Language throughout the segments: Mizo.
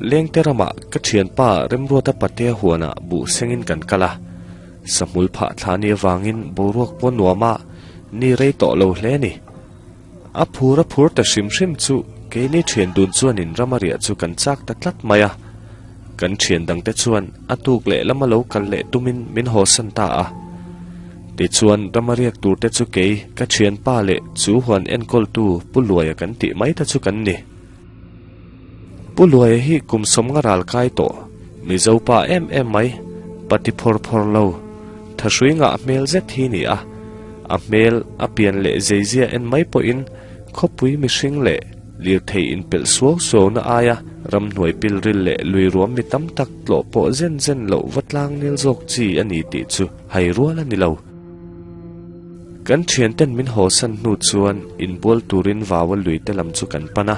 Lengte ramah ka thianpa Remruata Patea huanah buh sengin kan kal a, sahmul phah thla ni avangin boruak pawh nuam a ni rei tawh lo hle a ni. A phur a phur ta hrim hrim chu keini thian dun chuanin rama riah chu kan chak ta tlat mai a, kan thian dangte chuan a tuk leh lama lo kal leh tumin min hawsan ta a. Tichuan rama riak turte chu kei ka thianpa leh chu huan enkawltu Pu Luaia kan tih mai ta chu kan ni. Pu Luaia hi kum sawmnga ral kai tawh, Mizo pa em em mai, pa ti phawr phawr lo, thahrui ngah hmel zet hi ni a. A hmel, a pian leh zeizia en mai pawhin khawpui mihring leh lirthei inpelh suau suauna aia ramhnuai pilril leh lui ruam mi tam tak tlawh pawh zen zen loh va tlang nil zawk chi a ni tih chu hai rual a ni lo. Kan thianten min hawsan hnu chuan inbual turin vaua lui te lam chu kan pan a.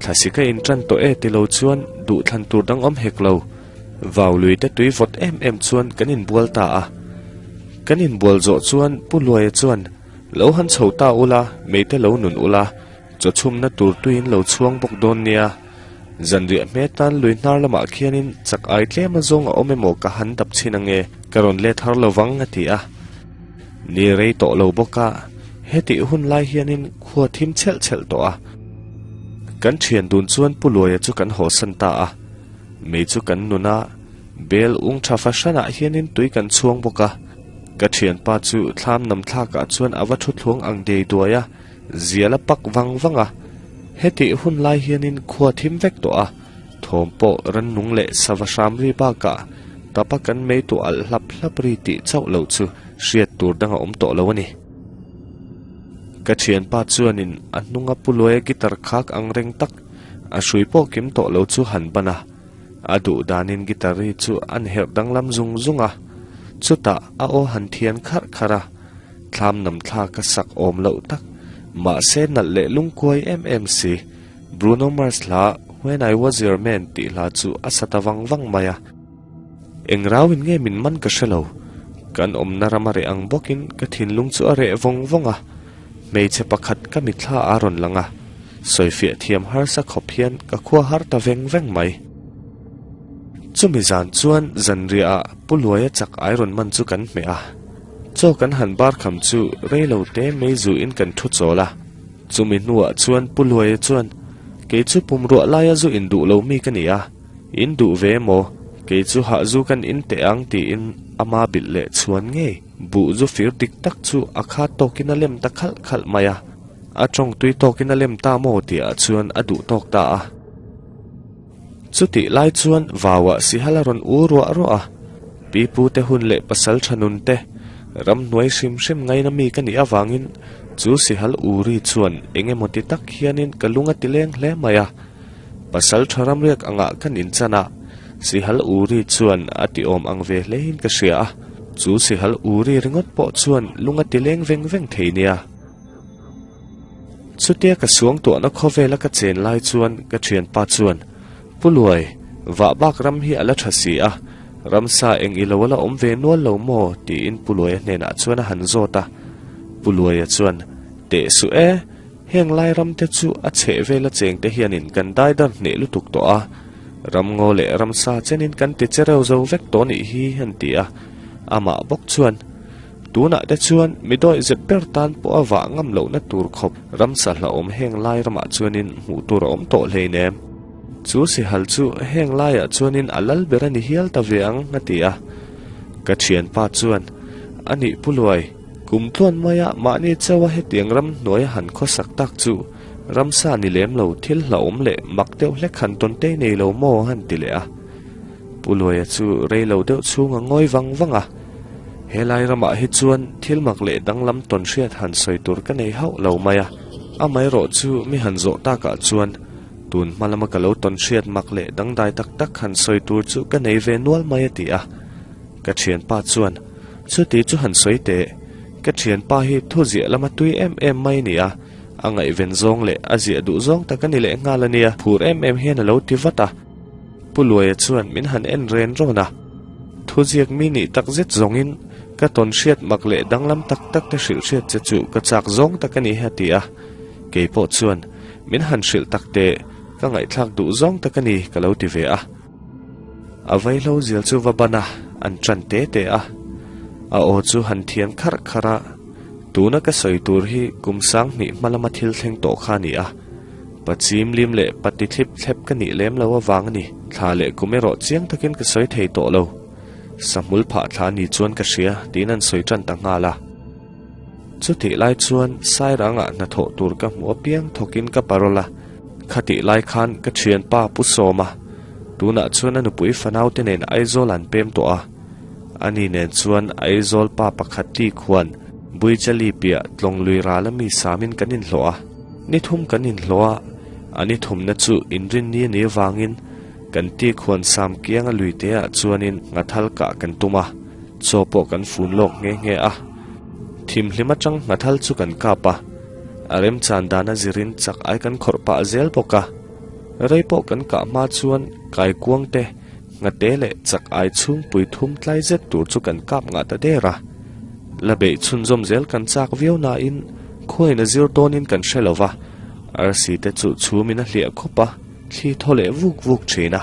Thlasi ka intan tawh e ti lo chuan duhthlan tur dang awm hek lo. Vau lui te tui vawt em em chuan kan inbual ta a. Kan inbual zawh chuan Pu Luaia chuan, Lo han chho ta ula, meite lo nun ula, chaw chhumna tur tuiin lo chhuang bawk dawn nia. Zanriah hme tan lui hnar lamah khianin chak ai tlem a zawng a awm emaw ka han dap chhin ange, ka rawn let har lo vang a ti a. Ni rei tawh lo bawk a, hetih hun lai hianin khua thim chhelh chhelh tawh a. Kan thian dun chuan Pu Luaia chu kan hawsan ta a, mei chu kan nun a, bel ung tha fahranah hianin tui kan chhuang bawk a. Ka thianpa chu thlam nam thlakah chuan a va thu thluang ang dei duai a, Zial a pak vang vang a, hetih hun lai hianin khua thim vek tawh a, thawm pawh rannung leh sava hram ri bakah tapa kan mei tu alh hlap hlap ri tih chauh loh chu hriat tur dang a awm tawh lo a ni. Ka thianpa chuanin a hnunga pu luaia guitar khak ang reng tak, a hrui pawh kim tawh lo chu han ban a, a duh danin guitar ri chu an herh danglam zung zung a, chutah a aw han thian kharh kharh a, Thlam nam thla ka sak awm loh tak, mahse nalh leh lungkuai em em si. Bruno Mars hla When I Was Your Man tih hla chu a sa ta vang vang mai a. Eng rauin nge min man ka hre lo. Kan awmna ram a reh ang bawkin ka thinlung chu a reh vawng vawng a. Hmeichhe pakhat ka mitthla a rawn lang a, sawifiah thiam harsa khawp hian ka khua har ta veng veng mai. Chumi zan chuan zanriah ah Pu Luaia chak ai rawn man chu kan hmeh a. Chaw kan han bar kham chu rei lo te mei zu in kan thu chawl a. Chumi hnuah chuan Pu Luaia chuan, Kei chu pum ruah laia zu in duh lo mi ka ni a, in duh ve maw? Kei chu hah zu kan in teh ang tiin ama bilh leh chhuan ngei buh zu fir dik tak chu a khat tawkin a lem ta khalh khalh mai a. A tawng tui tawkin a lem ta maw tihah chuan a duh tawk ta a. Chutih lai chuan vauah sihal a rawn u ruah ruah a, pipute hun leh pasal tha nun te ramhnuai hrim hrim ngaina mi ka nih avangin chu sihal u ri chuan eng emaw ti tak hianin ka lung a ti leng hle mai a. Pasal tha ramriak angah kan inchan a, sihal u ri chuan a ti awm ang ve hlein ka hria a, chu sihal u ri ringawt pawh chuan lung a ti leng veng veng thei nia. Chutia ka suangtuahna khawvela ka chen lai chuan ka thianpa chuan, Pu Luai, vah bak ram hi a la tha si a, ramsa eng i lo la awm ve nual lo maw? tiin Pu Luaia hnenah chuan a han zawt a. Pu Luaia chuan, Teh suh e, heng lai ram te chu a chheh vela cheng te hianin kan daidar hneh lutuk tawh a, ramngaw leh ramsa chenin kan ti che reu zo vek tawh nih hi, an ti a. Amah bawk chuan, Tunah te chuan mi dawih zep ber tan pawh a vah ngam lohna tur khawp ramsa hlauhawm heng lai ramah chuanin hmuh tur a awm tawh hleinem. Chu sihal chu heng laiah chuanin a lal ber a ni hial ta ve ang, a ti a. Ka thianpa chuan, A nih Pu Luai, kum tluan maia mahni chauha hetiang ram hnuaia han khawsak tak chu ramsa ni lem lo thil hlauhawm leh mak deuh hlek han tawn tei nei lo maw? han ti leh a. Pu Luaia chu rei lo deuh chhung a ngawi vang vang a. Helai ramah hi chuan thil mak leh danglam tawn hriat han sawi tur ka nei hauh lo mai a. Amaherawh chu mi han zawh takah chuan tun hma lama ka lo tawn hriat mak leh dangdai tak tak han sawi tur chu ka nei ve nual mai a ti a. Ka thianpa chuan, Chuti chu han sawi teh, ka thianpa hi thu ziah lama tui em em mai a ni a, a ngaihven zawng leh a ziah duh zawng tak a ni leh nghal a nia, phur em em hian a lo ti vat a. Pu Luaia chuan min han en ren rawn a, Thuziak mi nih tak zet zawngin ka tawn hriat mak leh danglam tak tak te hrilh hriat che chu ka chak zawng tak a ni hi a ti a. Kei pawh chuan, Min han hrilh tak teh, ka ngaihthlak duh zawng tak a ni, ka lo ti ve a. A vaihlo zial chu va ban a, an ṭan te te a. A aw chu han thian kharh kharh a, tuna ka sawi tur hi kum 2000 hma lama thil thleng tawh kha a ni a. Pa chim lim leh pa ti thlip thlep ka nih lem lo avang a ni. Thla leh kum erawh chiang takin ka sawi thei tawh lo. Sahmul phah thla ni chuan ka hria tiin an sawi ṭan ta nghal a. Chutih lai chuan Sairangah hnathawh tur ka hmuh apiang thawkin ka parol a, khatih lai khan ka thianpa Pu Sawma, tunah chuan a nupui fanaute nen Aizawl an pem tawh a. Ani nen chuan Aizawl pa pakhat ti khuan Buichali piah Tlawnglui rala mi samin kan inhlawh a. Ni thum kan inhlawh a, a ni thumna chu inrinni a nih avangin kan ti khuan sam kianga luiteah chuanin nghathal kah kan tum a. Chaw pawh kan fun lawk nghe nghe a, thimhlim atang nghathal chu kan kap a, a remchan dan a zirin chak ai kan khawrh pah zel bawk a. Rei pawh kan kah hma chuan kaikuang te, nghate leh chak ai chhungpui thum tlai zet tur chu kan kap ngah ta der a. La beih chhunzawm zel kan chak viau nain khuain a zir dawnin kan hre lo va, arsi te chu chhumin a hliah khawp a, thli thaw leh vuk vuk thin a.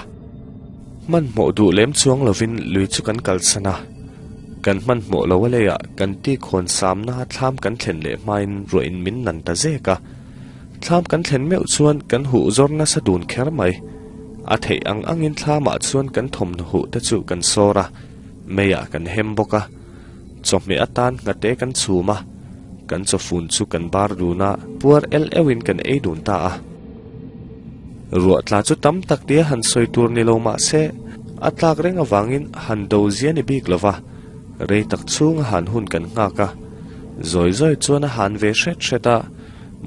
Hmanhmawh duh lem chuang lovin lui chu kan kalsan a, kan hmanhmawh lo a leiah kan ti khawn samna thlam kan thlen leh hmain ruahin min nan ta zek a. Thlam kan thlen meuh chuan kan huh zawr nasa dun kher mai. A theih ang angin thlamah chuan kan thawmhnaw huh te chu kan sawr a, meiah kan hem bawk a. Chawhmeh atan nghate kan chhum a, kan chawfun chu kan bar dun a, puar el euhin kan ei dun ta a. Ruah tla chu tam tak tia han sawi tur ni lo mah se, a tlak reng avangin han do zia ni bik lo va, rei tak chhunga han hun kan nghak a. Zawi zawi chuan a han ve hret hret a,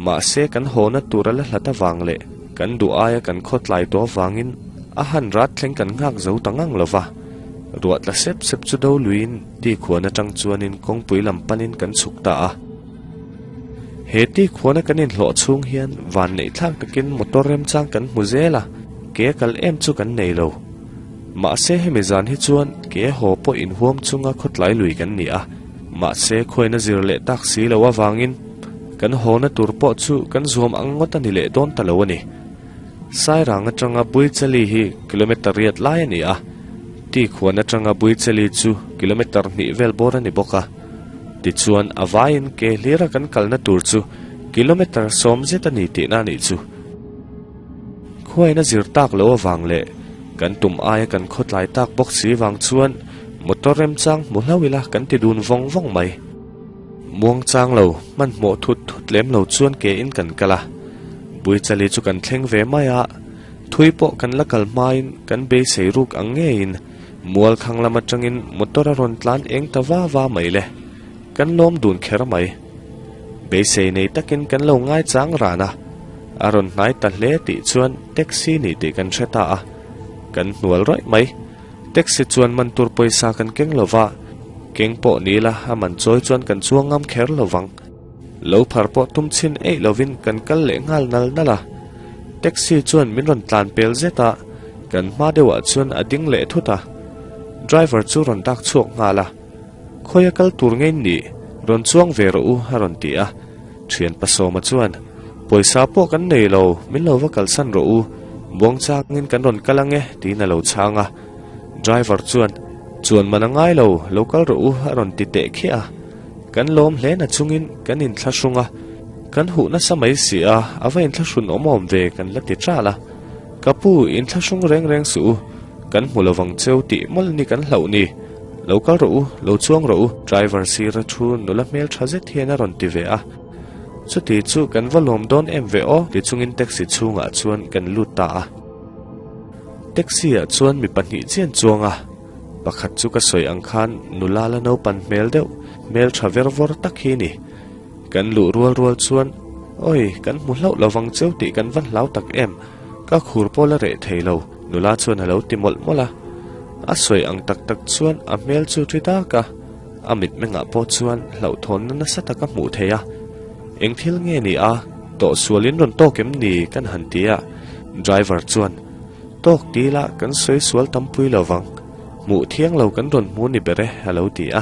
mahse kan hawna tur a la hlat avang leh kan duh aia kan khaw tlai tawh avangin a han rat thleng kan nghak zo ta ngang lo va. Ruah tla sep sep chu do luiin ti khuan atang chuanin kawngpui lam panin kan chhuk ta a. He ti khuana kan inhlawh chhung hian van neih thlak takin motor remchang kan hmu zel a, ke a kal em chu kan nei lo. Mahse hemi zan hi chuan ke haw pawh inhuam chunga khawtlai lui kan ni a, mahse khuaina zir leh tak si lo avangin kan hawna tur pawh chu kan zuam ang ngawt a ni leh dawn ta lo a ni. Sairang atanga Buichali hi kilometre riat lai a ni a, ti khuan atanga Buichali chu kilometre hnih vel bawr a ni bawk a. Tichuan a vaiin ke hlira kan kalna tur chu kilometre 70 zet a ni tihna a nih chu. Khuain a zir tak loh avang leh kan tum aia kan khawtlai tak bawk si vang chuan motor remchang hmu hlauh ila kan ti dun vawng vawng mai. Muang chang lo, hmanhmawh thut thut lem lo chuan ke in kan kal a. Buichali chu kan thleng ve mai a, thui pawh kan la kal hmain kan beisei ruk ang ngeiin Mual thlang lam atangin motor a rawn tlan eng ta va va mai le. Kan lawm dun kher mai. Beisei nei takin kan lo ngaichang ran a, a rawn hnai ta hle tih chuan taxi ni tih kan hre ta a. Kan hnual rawih mai. Taxi chuan man tur pawisa kan keng lo va, keng pawh ni ila a man chawi chuan kan chuang ngam kher lo vang. Lo phar pawh tum chhin eih lovin kan kal leh nghal nal nal a. Taxi chuan min rawn tlan pel zet a, kan hma deuhah chuan a ding leh thut a. Driver chu rawn dak chhuak nghal a, Khawia kal tur ngei ni, rawn chuang ve rawh u a rawn ti a. Thian Pasawma chuan, Pawisa pawh kan nei lo, min lo va kalsan rawh u, buang changin kan rawn kal ang e tiin a lo chhang a. Driver chuan, Chuan man a ngai lo, lo kal rawh u a rawn ti teh khiah a. Kan lawm hle na chungin kan inthlahrung a, kan huh nasa mai si a, a va inthlahrun awm awm ve kan la ti ṭal a. Ka pu, inthlahrung reng reng suh u, kan hmu lovang cheu tih mawlh ni kan hlauh ni. Lo kal rawh u, lo chuang rawh u, driver sira thu nula hmel ṭha zet hian a rawn ti ve a. Chuti chu kan va lawm dawn em ve aw ti chungin taxi chhungah chuan kan lut ta a. Taxi ah chuan mi pahnih chian chuang a. Pakhat chu ka sawi ang khan nula la naupan hmel deuh, hmel tha ver vawr tak hi ni. Kan luh rual rual chuan, Awi, kan hmu hlauh lo vang cheu tih kan va hlau tak em, ka khur pawh la reh thei lo, nula chuan a lo ti mawlh mawlh a. A sawi ang tak tak chuan a hmel chu thi dak a, a mitmengah pawh chuan hlauhthawnna nasa tak a hmuh theih a. Eng thil nge ni a, tawhsual in rawn tawk em ni kan han ti a, driver chuan, Tawk ti ila kan sawi sual tam pui lo vang, hmuh thiang lo kan rawn hmu ni ber e a lo ti a.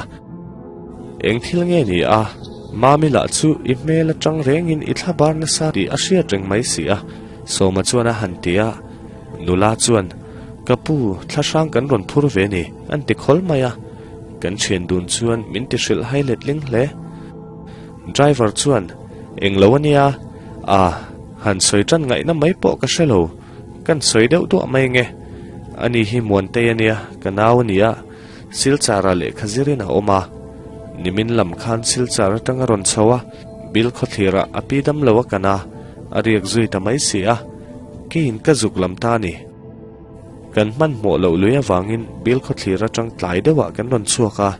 Eng thil nge ni a? Mami lah chu i hmel atang rengin i thla bar nasa tih a hriat reng mai si a, Sawma chuan a han ti a. Nula chuan, Ka pu, thla hrang kan rawn phur ve ni, an ti khawl mai a. Kan thian dun chuan min ti hrilh hai letling hle. Driver chuan, Englo a nia, a, han sawi tan ngaihna mai pawh ka hre lo, kan sawi deuh duah mai nge. Ani hi Muantei a nia, ka nau a nia, Silchara lehkha zirin a awm a. Nimin lam khan Silchar atang a rawn chho a, Bill khawthlirah a pi dam lo a kan a, a riak zui ta mai si a, keiin ka zuk lam ta a ni. Kan hmanhmawh loh lui avangin Bill khawthlir atang tlai deuhah kan rawn chhuak a,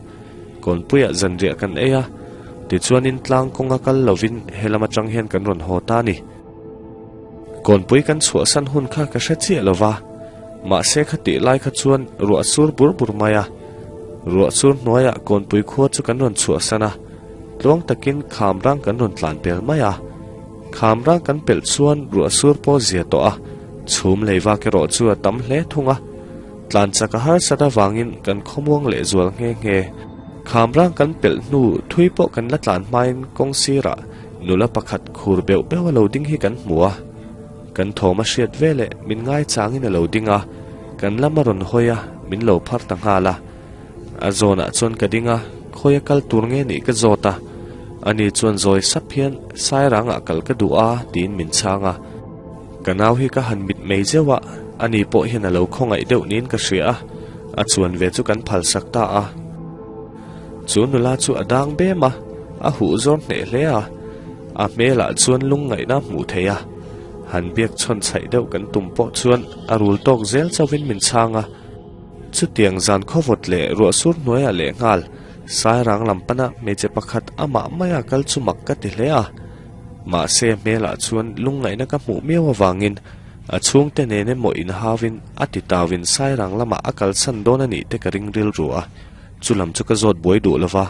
Kawnpuiah zanriah kan ei a, tichuanin tlang kawnga kal lovin helam atang hian kan rawn haw ta a ni. Kawnpui kan chhuahsan hun kha ka hre chiah lo va, mahse khatih lai kha chuan ruah sur bur bur mai a. Ruah sur hnuaiah kawnpui khua chu kan rawn chhuahsan a, tluang takin kham rang kan rawn tlan pel mai a. Kham rang kan pelh chuan ruah sur pawh zia tawh a, chhum lei vak erawh chu a tam hle thung a. Tlan chak a harsat avangin kan khawmuang leh zual nghe nghe. Kham rang kan pelh hnu thui pawh kan la tlan hmain kawng sirah nula pakhat khur beuh beuh a lo ding hi kan hmu a. Kan thawm a hriat veleh min ngaichangin a lo ding a, kan lam a rawn hawi a, min lo phar ta nghal a. A zawnah chuan ka ding a, khawi a kal tur nge nih ka zawt a. Ani chuan zawi sap hian Sairangah kal ka duh a tiin min chhang a. Ka nau hi ka han mit mei zeuh a, ani pawh hian a lo khawngaih deuh niin ka hria a, a chuan ve chu kan phalsak ta a. Chu nula chu a dang bem a, a huh zawr hneh hle a, a hmelah chuan lungngaihna a hmuh theih a. Han biak chhawn chhaih deuh kan tum pawh chuan a rul tawk zel chauhin min chhang a. Chutiang zan khawvawt leh ruah sur hnuaiah lehnghal Sairang lam pana hmeichhe pakhat amah maia kal chu mak ka ti hle a. Mahse hmelah chuan lungngaihna ka hmuh miau avangin a chhungte nen emaw inhauvin a ti tauin Sairang lamah a kalsan dawn a nih te ka ring rilru a, chu lam chu ka zawt buai duh lova.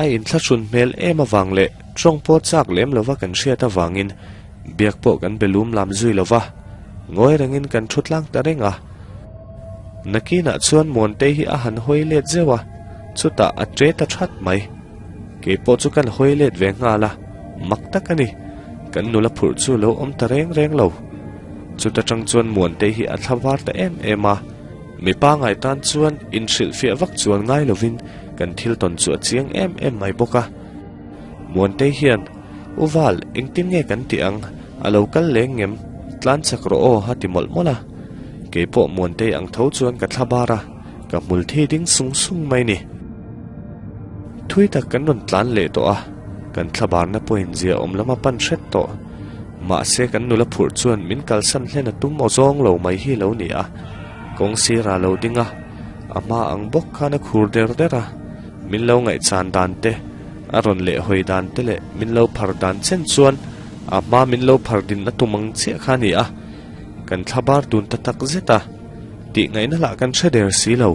A inthlahrun hmel em avang leh tawng pawh chak lem lova kan hriat avangin biak pawh kan be lum lam zui lova, ngawi rengin kan thu tlang ta reng a. Nakinah chuan Muantei hi a han hawi let zeuh a, chutah a ṭe ta that mai. Kei pawh chu kan hawi let ve nghal a, mak tak a ni. Kan nula phurh chu lo awm ta reng reng lo. Chuta tang chuan Muantei hi a thla var ta em em a. Mipa ngai tan chuan inhrilhfiah vak chuan ngai lovin kan thil tawn chu a chiang em em mai bawk a. Muantei hian, U Val, engtin nge kan tih ang? A lo kal leng ngem? Tlan chak rawh aw, a ti mawlh mawlh a. Kei pawh Muantei ang tho chuan ka thla bar a. Ka hmul thi ding sung sung mai ni. Thui tak kan rawn tlan leh tawh a, kan thlabarna pawhin zia awm lam a pan hret tawh. Mahse kan nula phurh chuan min kalsan hlen a tum aw zawng lo mai hi lo ni a. Kawng sirah lo ding a, a hma ang bawk khan a khur der der a. Min lo ngaihchan dan te, a rawn leh hawi dan te leh min lo phar dan chen chuan a hma min lo phar din a tum ang chiah kha a ni a. Kan thlabar dun ta tak zet a. Tih ngaihna lah kan hre der si lo.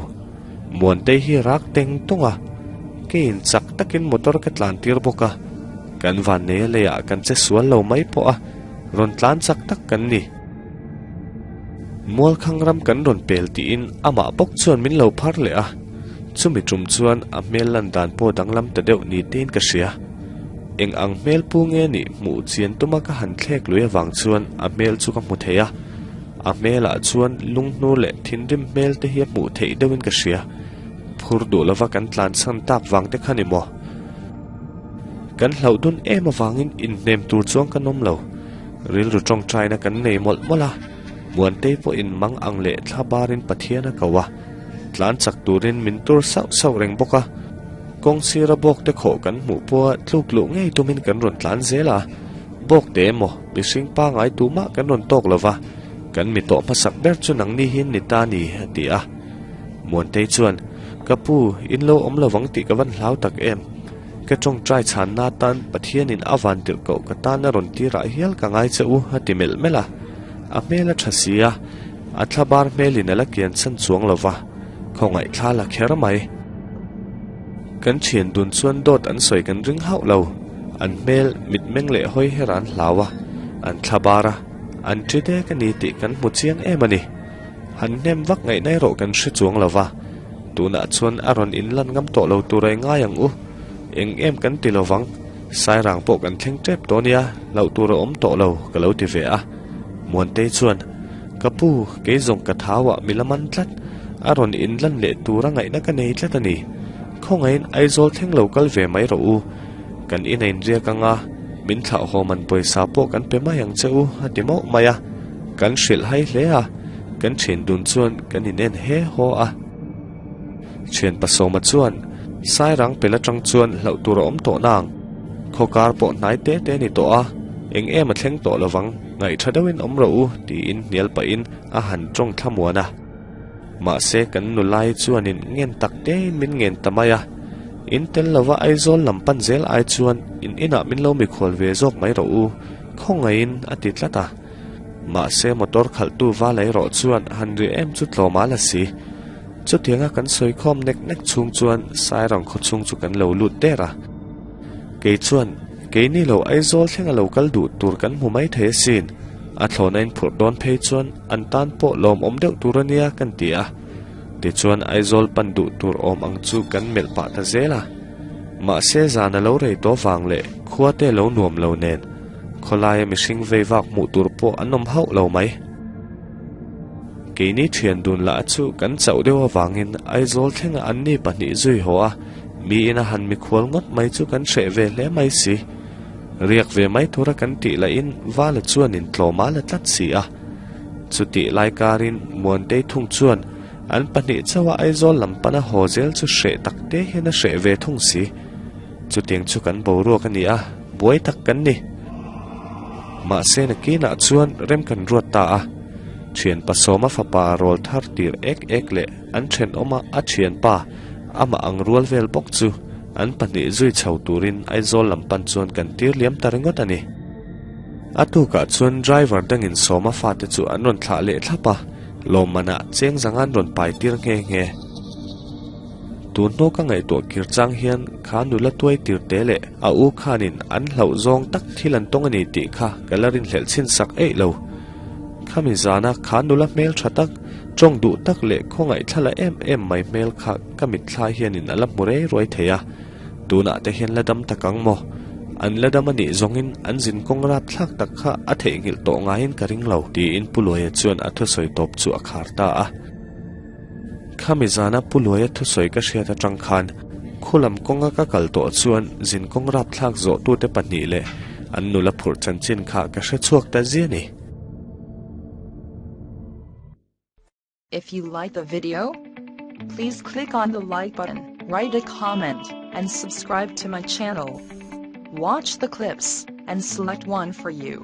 Muantei hi rak teng tung a, keiin chak takin motor ka tlan tir bawk a. Kan vanneia leiah kan che sual lo mai pawh a, rawn tlan chak tak kan ni. Mualkhang ram kan rawn pel tiin amah bawk chuan min lo phar leh a, chumi tum chuan a hmel lan dan pawh danglam ta deuh ni tein ka hria. Eng ang hmel pu nge nih hmuh chian tuma ka han thlek lui avang chuan a hmel chu ka hmu thei a. A hmelah chuan lunghnur leh thinrim hmel te hi a hmuh theih deuhin ka hria. Phur duh lova kan tlan chhan tak vang te kha ni maw? Kan hlauh dun em avangin inhnem tur chuan kan awm lo. Rilru tawngtaina kan nei mawlh mawlh a, Muantei pawhin mang ang leh thla barin Pathian a ko a, tlan chak turin min tur sauh sauh reng bawk a. Kawng sira bawk te khawh kan hmuh pawha tluk luh ngei tumin kan rawn tlan zel a. Bawk te emaw, mihring pangai tumah kan rawn tawk lo va, kan mi tawh hmasak ber chu nangni hi ni ta ni, a ti a. Muantei chuan, Ka pu, in lo awm lovang tih ka van hlau tak em? Ka tawngtai chhanna atan Pathianin a van tirh koh ka tan a rawn tirah hial ka ngai che u, a ti melh melh a. A hmel a tha si a, a thlabar hmelin a la kian chhan chuang lo va, khawngaih thla la kher mai. Kan thian dun chuan dawt an sawi kan ring hauh lo. An hmel, mitmeng leh hawi her an hlau a, an thla bar a, an ṭi dek a ni tih kan hmu chiang em a ni. Han hnem vak ngaih na erawh kan hre chuang lo va, tunah chuan a rawn inlan ngam tawh lo tur a i ngai ang u. Eng em kan ti lovang, Sairang pawh kan thleng tep tawh nia, hlauh tur a awm tawh lo, ka lo ti ve a. Muantei chuan, Ka pu, kei zawng ka thauah mi la man tlat, a rawn inlan leh tura ngaihna ka nei tlat a ni. Khawngaihin Aizawl thleng lo kal ve mai rawh u. Kan in a inriak ang a, min thlauhawm an pawisa pawh kan pe mai ang che u, a ti mauh mai a. Kan hrilh hai hle a, kan thian dun chuan kan inen he haw a. Thian Pasawma chuan, Sairang pel atang chuan hlauh tur a awm tawh nang. Khawkar pawh hnai te te a ni tawh a, eng em a thleng tawh lovang, ngaih tha deuhin awm rawh u, tiin hnial pahin a han tawng thlamuan a. Mahse kan nulai chuanin ngen tak tein min ngen ta mai a, In tel lova Aizawl lam pan zel ai chuan in inah min lo mikhual ve zawk mai rawh u, khawngaihin a ti tlat a. Mahse motor khalhtu va lei rawh chuan han ri em chu tlawm a la si. Chutianga kan sawi khawm nek nek chhung chuan Sairang khaw chhung chu kan lo lut der a. Kei chuan, Keini lo Aizawl thleng a lo kal duh tur kan hmu mai thei asin. A thlawhna in phurh dawn phei chuan an tan pawh lawmawm deuh tur a nia kan ti a. Tichuan Aizawl pan duh tur awm ang chu kan melh pah ta zel a. Mahse zan a lo rei tawh vang leh khua te lo nuam lo nen khawlaia mihring vei vak hmuh tur pawh an awm hauh lo mai. Keini thian dun lah chu kan chauh deuh avangin Aizawl thlengah anni pahnih zui haw a, miin a han mikhual ngawt mai chu kan hreh ve hle mai si. Riak ve mai tura kan tih lahin Vala chuanin tlawm a la tlat si a. Chutih lai karin Muantei thung chuan an pahnih chauha Aizawl lam pana haw zel chu hreh tak te hian a hreh ve thung si. Chutiang chu kan boruak a ni a, buai tak kan ni. Mahse nakinah chuan rem kan ruat ta a, thian pasawma fapa rawl thar tir ek ek leh an thenawma a thianpa amah ang rual vel bawk chu an pahnih zui chho turin Aizawl lam pan chuan kan tir liam ta ringawt a ni. A tukah chuan driver dangin sawma fate chu an rawn thlah leh thlap a, lawmmanah cheng zanga an rawn pai tir nghe nghe. Tun hnu ka ngaihtuah kir chang hian kha nula tuai tir te leh a u khanin an hlauh zawng tak thil an tawng a ni tih kha ka la rinhlelh chhin sak eih lo. Khami zana kha nula hmel tha tak, tawng duh tak leh khawngaih thla la em em mai hmel kha ka mitthla hianin a la hmu rei ruai thei a. Tunah te hian la dam tak ang maw? An la dam a nih zawngin an zin kawng rap thlak tak kha a theihnghilh tawh ngaiin ka ring lo, tiin Pu Luaia chuan a thusawi tawp chu a khar ta a. Khami zana Pu Luaia thusawi ka hriat atang khan khulam kawnga ka kal tawh chuan zin kawng rapthlak zawhtute pahnih leh an nula phurh chanchin kha ka hre chhuak ta zia ni. If you like the video, please click on the like button, write a comment, and subscribe to my channel. Watch the clips, and select one for you.